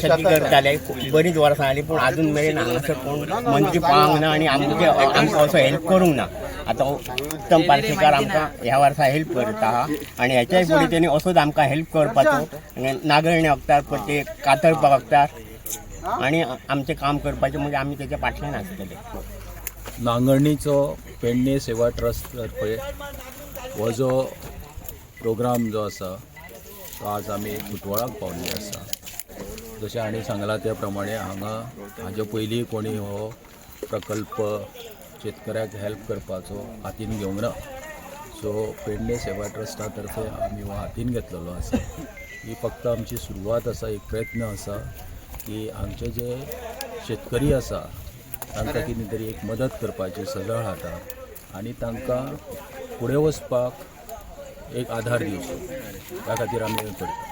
शेती करताले बरीच वर्सां जालीं, पूण आजून मेरेन हांगासर कोण मंत्री पावंक ना आनी आमचे आमकां असो हेल्प करूंक ना. आतां उत्तम पार्सेकार आमकां ह्या वर्सा हेल्प करता आनी ह्याच्याय फुडें तेणी असोच आमकां हेल्प करपाचो. नागरणे वखदार, प्रत्येक कातरपा वखदार आनी आमचें काम करपाचें, म्हणजे आमी तेच्या फाटल्यान आसतले. नांगरणीचो पेडणे सेवा ट्रस्ट तर्फे हो जो प्रोग्राम जो आसा तो आज आमी बुटवळाक पावल्ले आसा. जशें हांणी सांगलां त्या प्रमाणे हांगा हाजे पयलीं कोणी हो प्रकल्प शेतकऱ्याक हेल्प करपाचो हातीन घेवंक ना. सो पेडणे सेवा ट्रस्टा तर्फे आमी हो हातीन घेतलेलो आसा. ही फक्त आमची सुरवात आसा, एक प्रयत्न आसा की आमचे जे शेतकरी आसा तांकां कितें तरी एक मदत करपाची सदळ हातान आनी तांकां फुडें वचपाक एक आधार दिवचो, त्या खातीर आमी हें करता.